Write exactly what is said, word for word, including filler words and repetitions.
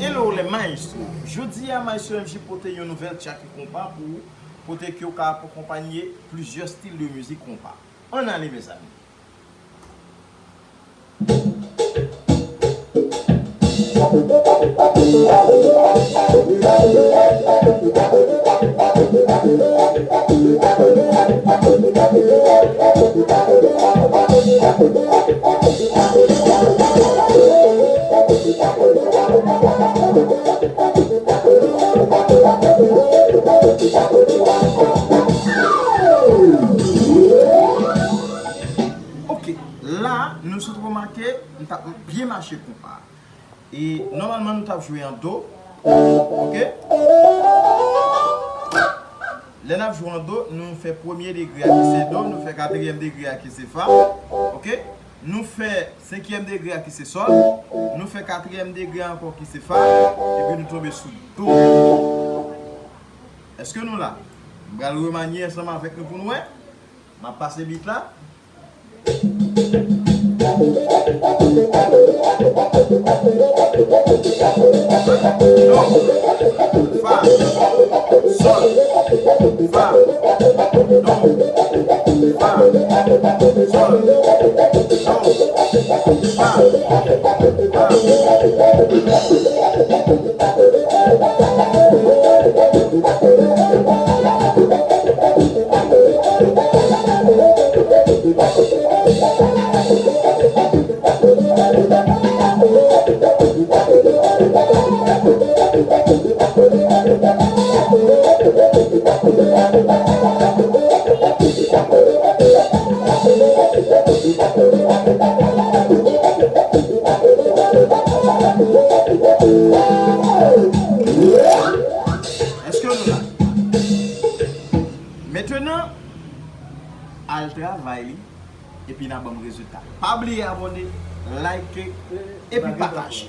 Hello les maestros! Jodi a Maestro M J pote yon nouvèl tchaki konpa pou ou, kote ke w ka akonpanye plizyè stil de mizik konpa. Ann ale mezanmi! Ok, la, nou sot remake, m t ap byen mache konpa. E nòmalman, nou t ap jwe an do. Ok? Lè n ap jwe an do, nou fè premye degre a ki se do, nou fè katriyèm degre a ki se fa. Ok? Nou fè senkyèm degre a ki se sòl, nou fè katriyèm degre a ankò ki se fa, epi nou tonbe sou do. Èske nou la? M pral remanye ansanm avèk nou pou nou wè. M ap pase beat la. Do, fa, sòl, fa, do, fa, sòl, do, fa, fa. Èske nou la? Mentenan, al travay li, epi n a ban m rezilta. Pa bliye abòne, like, epi pataje.